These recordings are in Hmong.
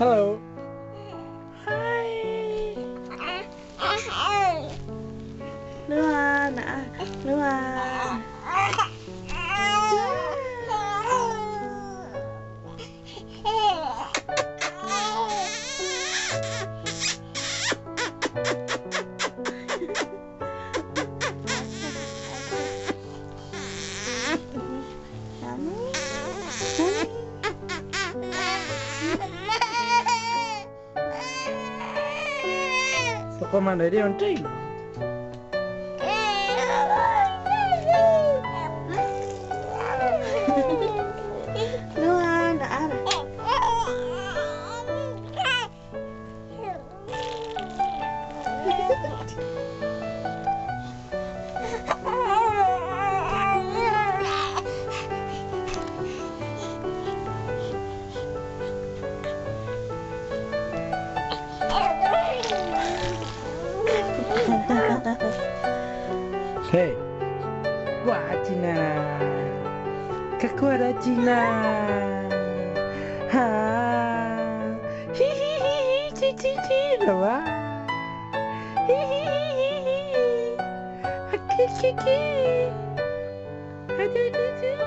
Hello. Hi. Lua, na, lua. Tus quas mas ntawd dib ua nreg. Lua, na. Hej, kuaj dab tsi na? Koj kuaj dab tsi na? Ha, hi hi hi hi, chib chib chib los as. Hi hi hi hi hi, ha kib kib kib, ha kib kib kib.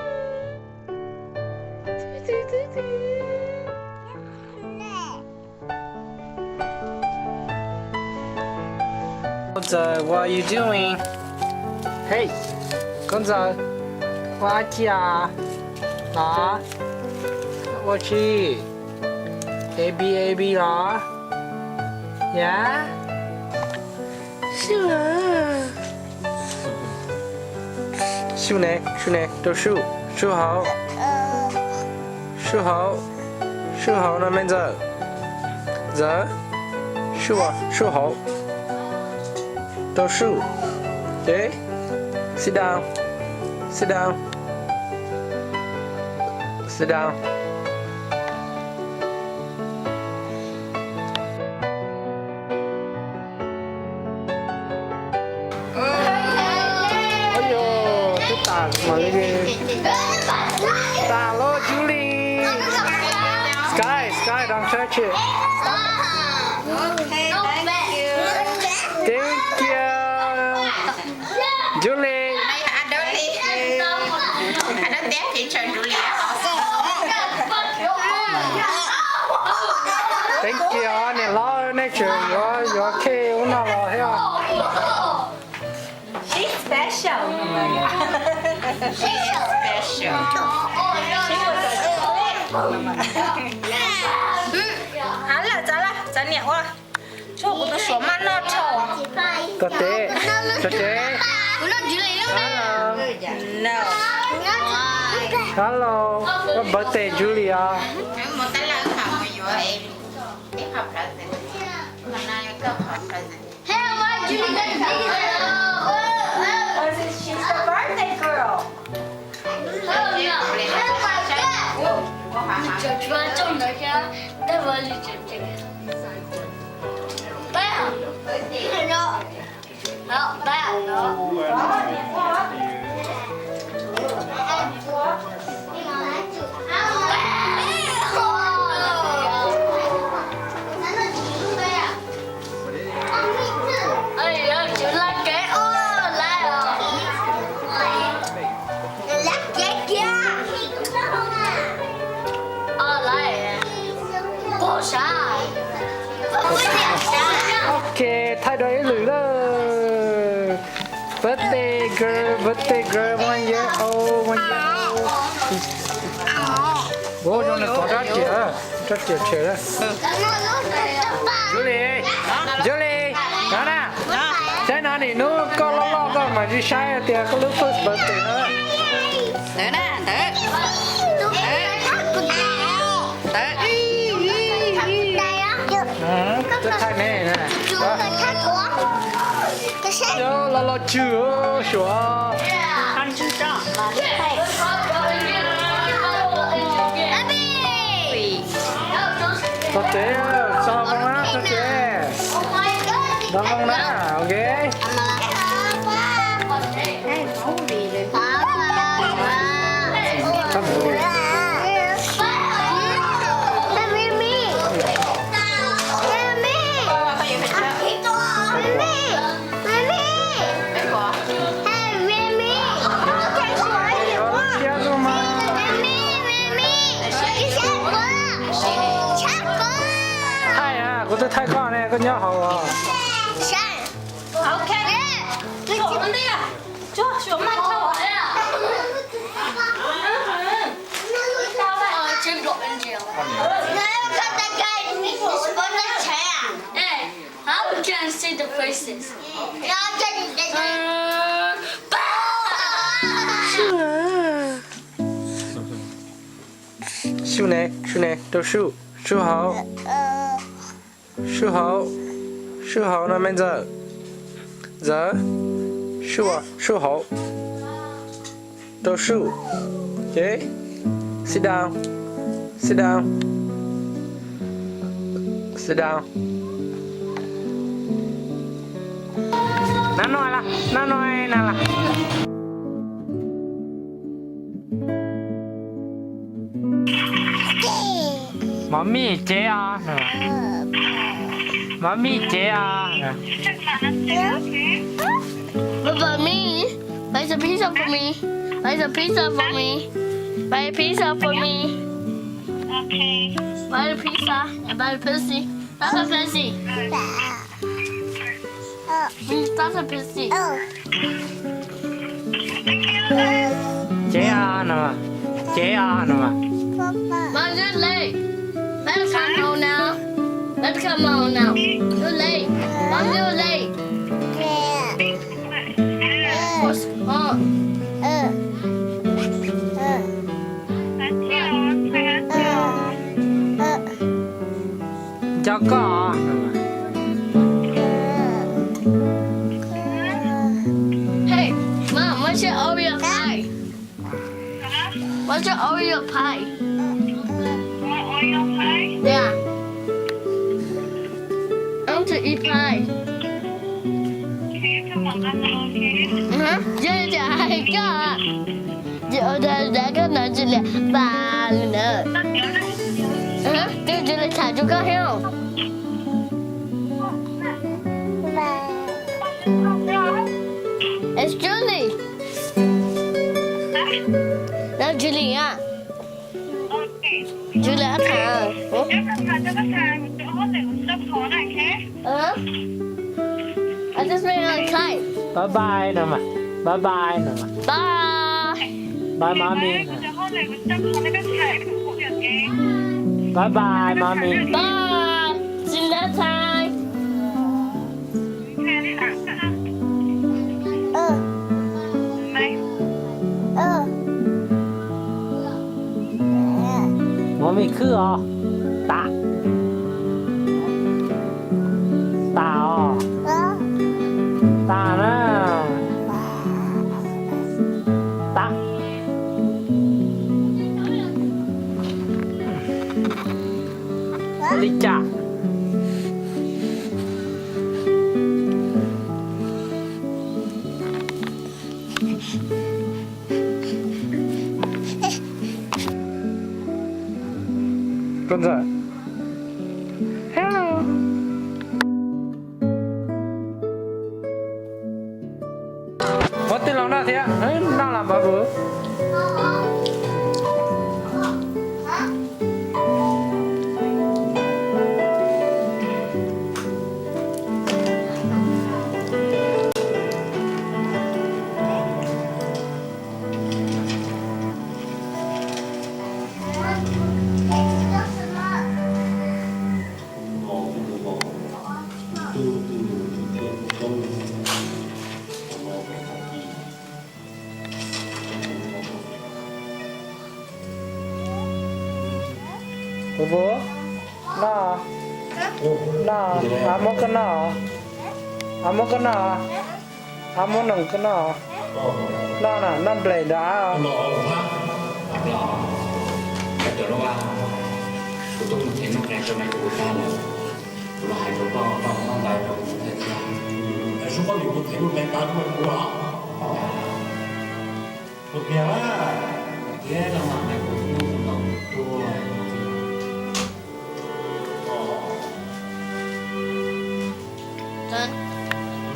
Koj ntxawm, what are you doing? Hej, koj ntxawm, ua dab tsi os? Los, ua tsi? A B A B los? Yam, sub, sub ne, sub ne, rau sub, sub hauv, sub hauv, sub hauv no me ntxawm, ntxawm, sub, sub hauv, rau sub, okay, sit down, sit down, sit down. Oj yog, twb tas mas li. Tas lawm Julie. Sky, Sky, don't touch it. Thank you. Julie. Thank you, niam hlob, nej tseem yuav, yuav cake ub no los thiab. She's special. She's special. She was a... Hab lawm, txav lawm, txav niam ua. Tshuav kuv tus suav maj noj dhau. Kom teb, kom teb. Hello. Hello. Koj birthday Julie os. Hey, why Julie got a big girl? Because she's the birthday girl. Oh, no. Hey, my God. Lwm tsum tsuav tsoom ntawd thiab, tab sis lwm tsum tseem pab no, no, pab no. Ok, thaij dua ib lwm lawm. Birthday girl, birthday girl, one year old, one year old. Ua zoo nws pov rab riam, rab riam tshem. Julie, Julie, no na, saib no nim hnub koj loj loj koj mam li saib tias koj lub first birthday no. Ntawd na, ntawd. Ntawd. Ntawd. Twb thaij ne. Los los tswm suav. Txog tsev, txog npoo na, txog tsev. Npoo na, ok. Thaij, kuv twb thaij koj ne, koj nyob hauv os. Sub ne, sub ne, rau sub, sub hauv. Sub hauv, sub hauv no me ntxawm. Ntxawm, sub, sub hauv. Rau sub. Ok. Sit down. Sit down. Sit down. Nab no las, nab no na las. Mov mij cev os. Mov mij cev os. Buy some pizza for me. Buy some pizza for me. Buy a pizza for me. Buy a pizza. Buy a pizza. Buy a pizza. Buy a pizza. Cev os no. Cev os no. Mom, you're late. Let's come home now. Let's come home now. You're late. Mom, you're late. What's wrong? Nco koj. Hey, Mom, what's your Oreo pie? What's your Oreo pie? What, Oreo pie? Yeah. I want to eat pie. Okay, come on, I'm okay. Hais koj, koj ntawd koj ntawd tsis liam pas li ntawd. Twb tsis li tham rau koj thiab. It's Julie. That's Julie, yeah. Julie, I can't. Huh? Uh-huh. I just made a kite. Bye bye no mas. Bye bye no mas. Bye. Bye mommy. Bye bye mommy. Bye. See you next time. Mommy khwb os. Tas. Tas os. Tas na. Tas. Li cas? Koj ntxawm. Hello. Muab tij laug noj thiab, noj los npawv bus. Bus bus, noj. Noj, av muab koj noj, av muab koj noj, av muab noog koj noj, noj na, noj nplej nrog av.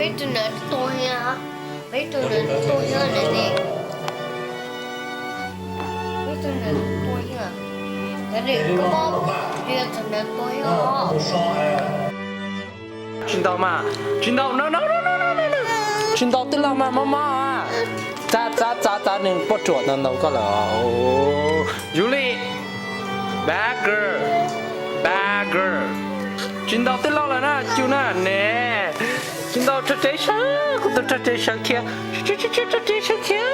Peb tus nab tuag thiab, peb tus nab tuag thiab lawm ne. Peb tus nab tuag thiab, cov niag koj, peb tus nab tuag thiab. Tsis ntaus mas, tsis ntaus no, no, no, no, no, no. Tsis ntaus tij laug mas mob mob. Txav, txav, txav, txav, nws poj ruam ntaus ntaus koj lawm. Julie, bad girl, bad girl. Tsis ntaus tij laug lawm na, cug na ne. Tsis ntaus, rog tsev sawv, kuv tus rog tsev sawv khiav, rog tsev sawv khiav.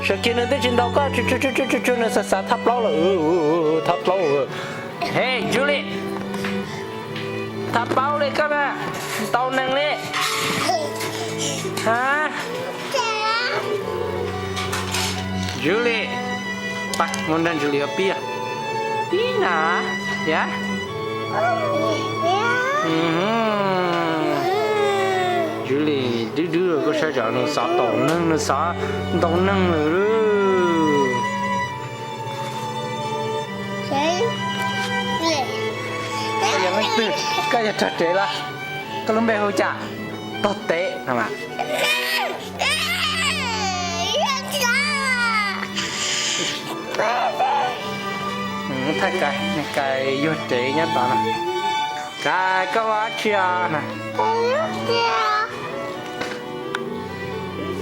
Sawv khiav nws twb tsis ntaus koj, tsuag tsuag nws xav xav thab plaub lawm, thab plaub. Hey Julie, thab plaub li koj na, tau neeg li. Ha, Julie, pab mus nrog Julie ua pib, pib na, yam. Julie dub dub, koj saib tsam nws xav tau neeg, nws xav ntaus neeg lawm. Koj yog leej twg? Koj yog rog tsev los? Koj lub npe hu cas? Tog Tev no mas. Thaij kais, kais yuag tsev nyob tod no. Kais, koj ua dab tsi os na?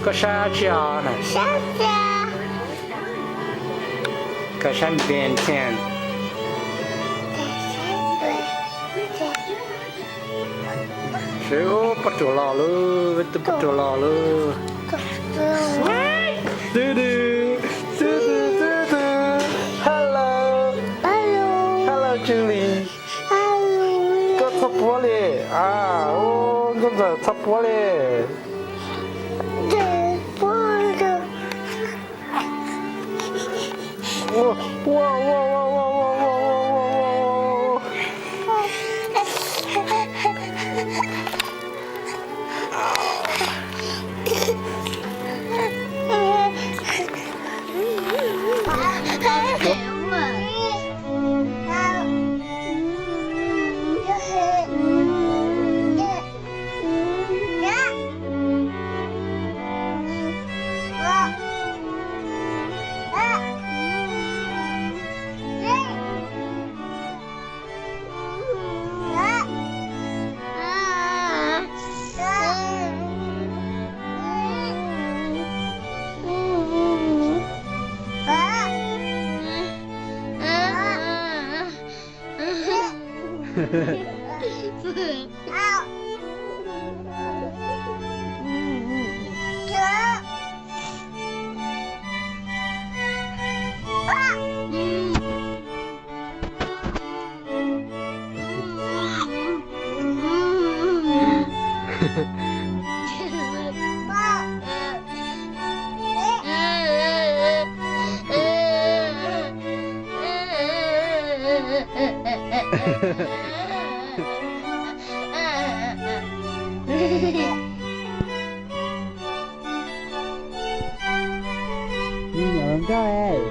Koj saib dab tsi os na? Koj saib Ben ten. Seb, poj ruam los lawm, tus poj ruam los lawm. Tus tus, tus tus, tus tus. Hello. Hello Julie. Koj txhob puab li. Nkauj ntxawm txhob puab li. Me nyuam nkauj es.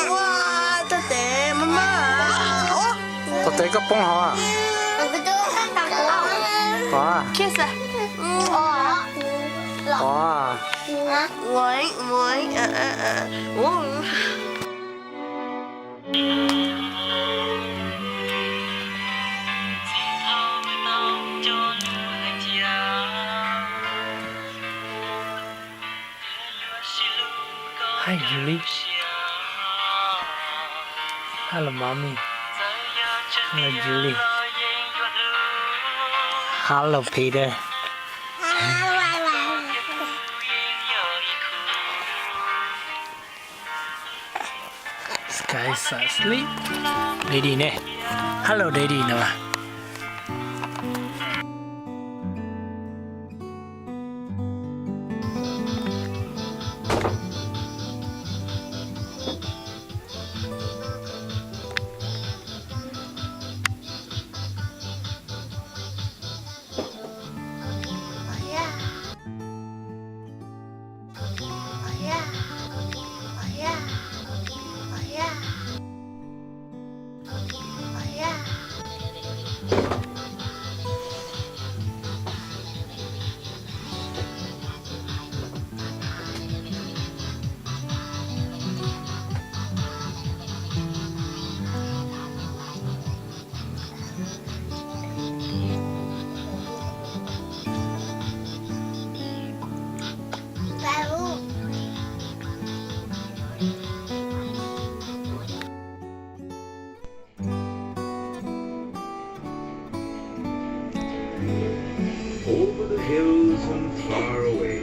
Ua, tau tes maj maj. Tau tes koj poob hov. Ua. Ua. Hi, Julie. Hello, Mommy. Hello, Julie. Hello, Peter. Sky is asleep. Daddy ne. Hello, Daddy no. Over the hills and far away,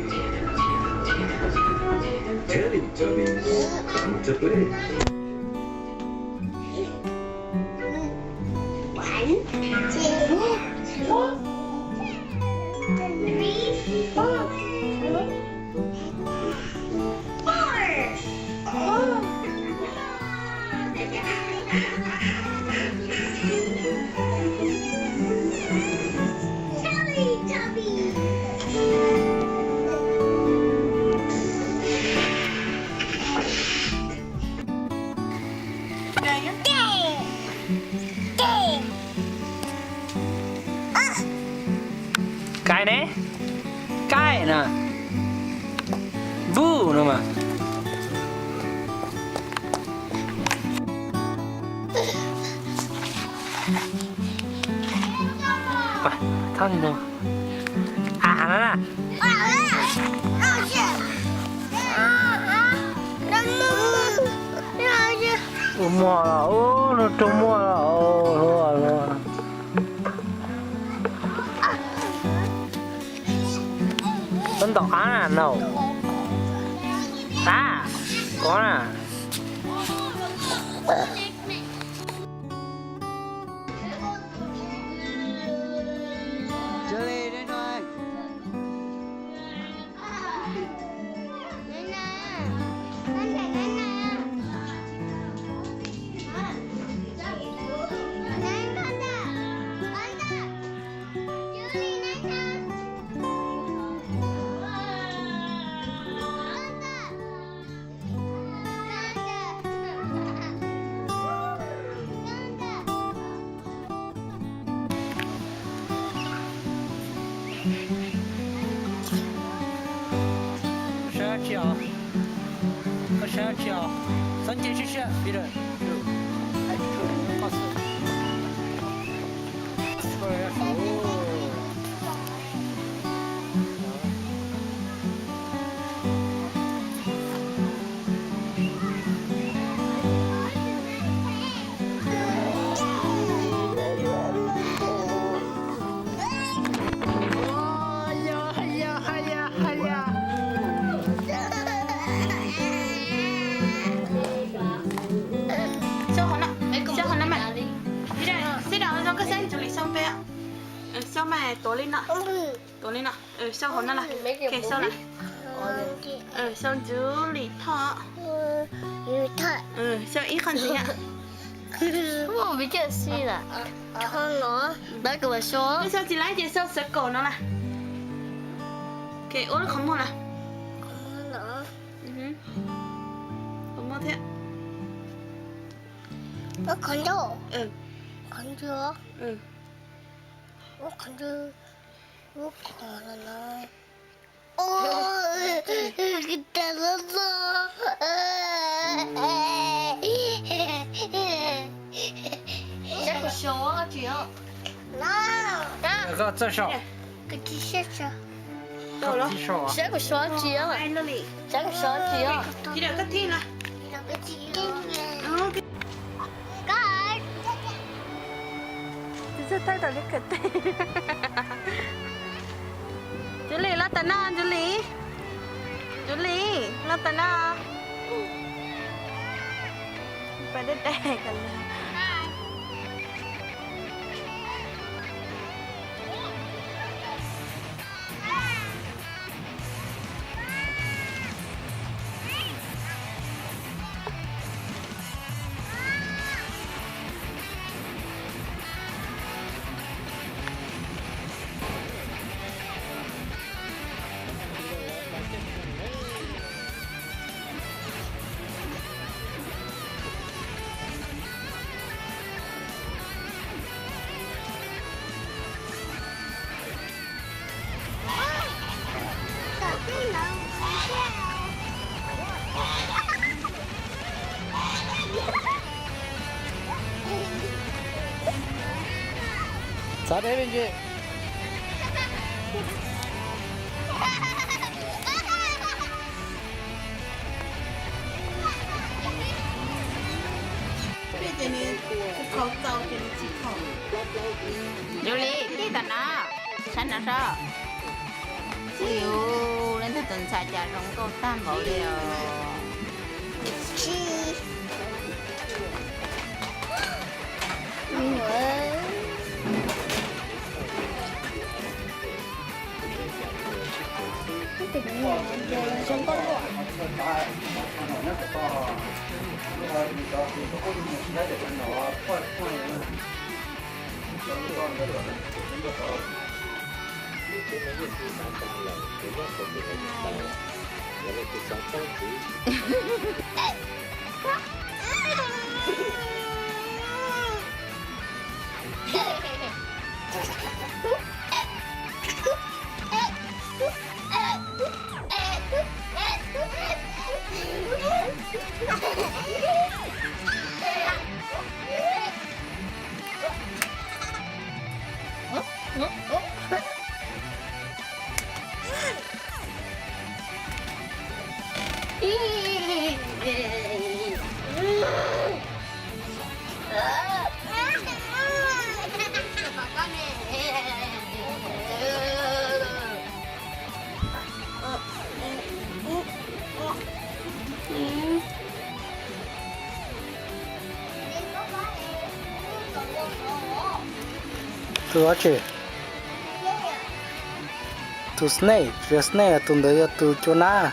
Teletubbies come to play. One, two, three, four, four. Kaij ne, kaij na, npuj no mas. Thab li no. A, na na. Ua muag los, ua, nws raug muag los. Koj ntaus qab na no. Qab, kov na. Koj saib dab tsi os? Koj saib dab tsi os? Txhob nce siab siab, Peter. Xauj hauv no, xauj hauv no mas. Xib dam, koj xauj Julie xauj peb. Xauj mas tuav li no. Tuav li no. Xauj hauv no lawm. Xauj lawm. Xauj Julie Thoj. Xauj ib qho ntxiv. Xauj tsis laib ces xauj circle no lawm. Ua lub qhov muag lawm. Qhov muag thiab. Ua qhov ncauj, qhov ncauj, ua qhov ncauj, ua qhov no. Ua tas los los. Koj txawj sau. Koj tsis sau. Saib kuv sau tsis os. Saib kuv sau tsis os. Tus txawj thaij tau li khawm teg. Ntsuj Lis, los tas no Ntsuj Lis. Ntsuj Lis, los tas no. Pais deb deb kom lawv. Txav deb me ntsis. Ntsuj Lis, tij tam no, saib no soj. Ui yus, leej twg tus ntxhais cas zoo nkauj tag npaum li os. Tus dab tsi? Tus snake, tsis yog snake, tus ntawd yog tus cua nab.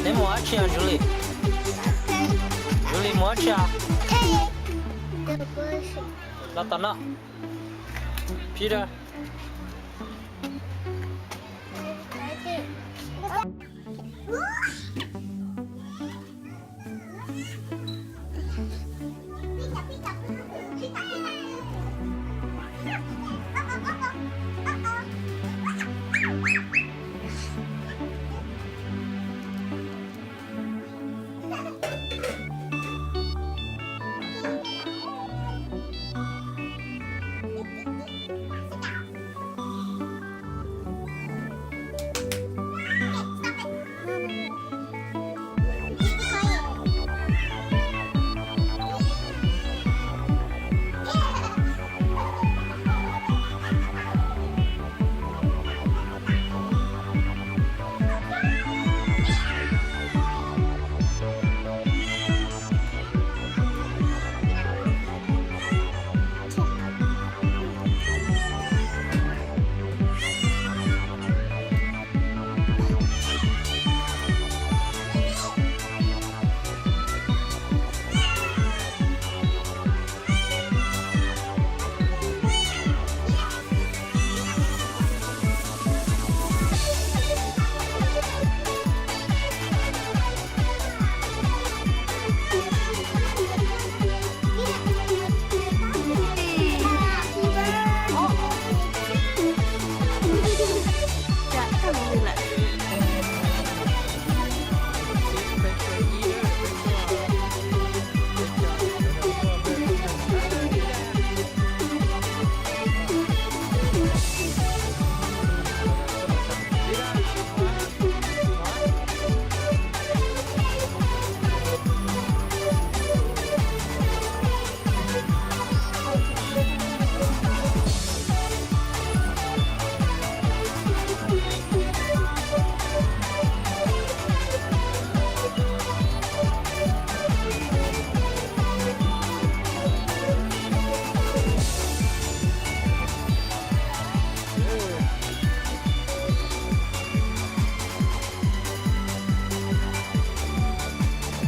Neb mus dab tsi os Julie? Julie mus dab tsi os? Los tom no. Peter.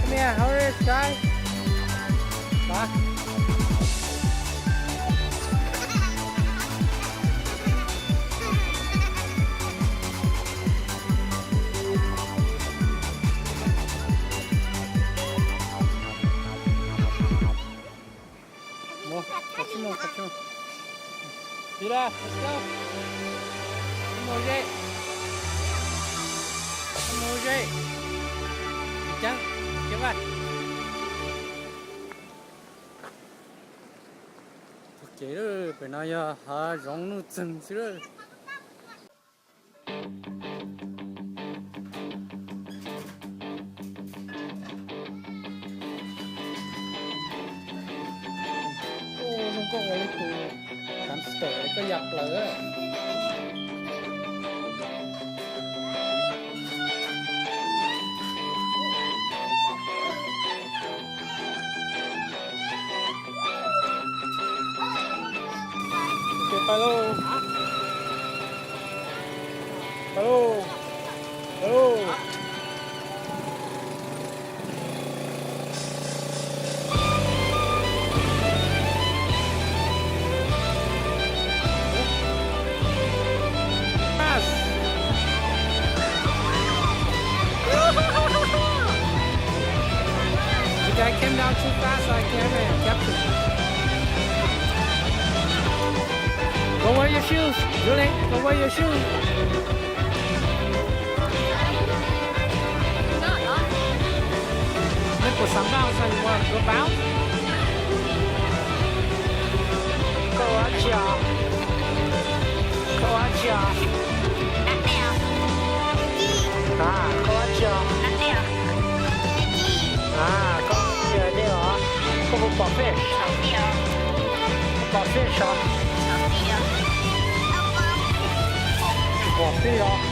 Come here, hurry, Sky. Hả? Mus, kav tsij mus, kav tsij mus. Đi ra, let's go. Mus ze. Mus ze. Ceeb, ceeb vaj. Tus kev pem no yog hav zoov nuj txeeg xwb lawm. Zoo nkauj ua li tus hamster koj ya plaws. Alo. Alo. Alo. The guy came down too fast, so I can't even capture. Go wear your shoes, Julie. Go wear your shoes. Neb puas xav npaj, so you wanna go bounce? Koj ua dab tsi os? Koj ua dab tsi os? Koj ua dab tsi os? Koj ua dab tsi os? Koj puas pom fish? Koj pom fish os? Tsis pom fish os.